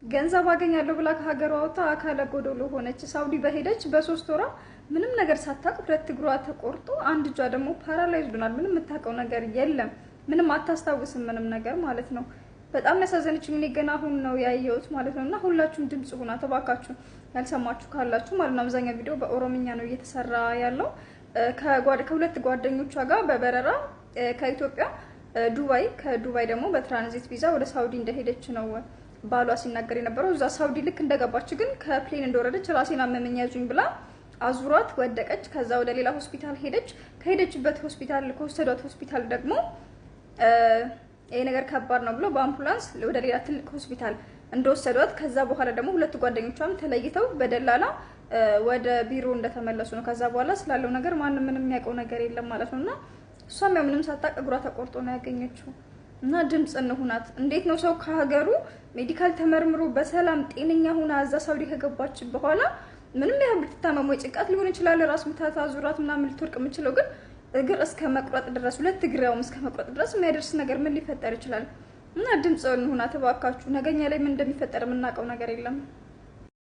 ገንዘብ አገኛለሁ ብላ ከሀገሯ ወጥታ አካለ ጎዶሎ ሆነች። ሳውዲ በሄደች በ3 ወሯ ምንም ነገር ሳታውቅ ሁለት እግሯ ተቆርጦ አንድ እጇ ደግሞ paralyzed ሆኗል። ምንም የምታውቀው ነገር የለም። ምንም አታስታውስም፣ ምንም ነገር ማለት ነው። በጣም ያሳዘነችኝ እኔ ገና አሁን ነው ያየሁት ማለት ነው። እና ሁላችሁም ድምጽ ሁና ተባካችሁ፣ ያልሰማችሁ ካላችሁ ማለት ነው። አብዛኛው ቪዲዮ በኦሮምኛ ነው እየተሰራ ያለው። ከሁለት ጓደኞቿ ጋር በበረራ ከኢትዮጵያ ዱባይ፣ ከዱባይ ደግሞ በትራንዚት ቪዛ ወደ ሳውዲ እንደሄደች ነው ባሏ ሲናገር የነበረው። እዛ ሳውዲ ልክ እንደገባች ግን ከ plane እንደወረደች ራሴን አመመኝ ያዙኝ ብላ አዙሯት ወደቀች። ከዛ ወደ ሌላ ሆስፒታል ሄደች። ከሄደችበት ሆስፒታል፣ ከወሰዷት ሆስፒታል ደግሞ ይሄ ነገር ከባድ ነው ብሎ በአምቡላንስ ወደ ሌላ ትልቅ ሆስፒታል እንደወሰዷት፣ ከዛ በኋላ ደግሞ ሁለቱ ጓደኞቿም ተለይተው በደላላ ወደ ቢሮ እንደተመለሱ ነው። ከዛ በኋላ ስላለው ነገር ማንም ምንም የሚያውቀው ነገር የለም ማለት ነው። እና እሷም ያው ምንም ሳታውቅ እግሯ ተቆርጦ ነው ያገኘችው። እና ድምፅ እንሁናት። እንዴት ነው ሰው ከሀገሩ medical ተመርምሮ በሰላም ጤነኛ ሁና እዛ ሳውዲ ከገባች በኋላ ምንም ያህል ብትታመም ወይ ጭንቀት ሊሆን ይችላል፣ ራስ ምታት አዙራት ምናምን ልትወርቅ የምችለው፣ ግን እግር እስከ መቁረጥ ድረስ፣ ሁለት እግር ያውም እስከ መቁረጥ ድረስ የሚያደርስ ነገር ምን ሊፈጠር ይችላል? እና ድምፅ እንሁናት እባካችሁ። ነገኛ ላይ ምን እንደሚፈጠር የምናውቀው ነገር የለም።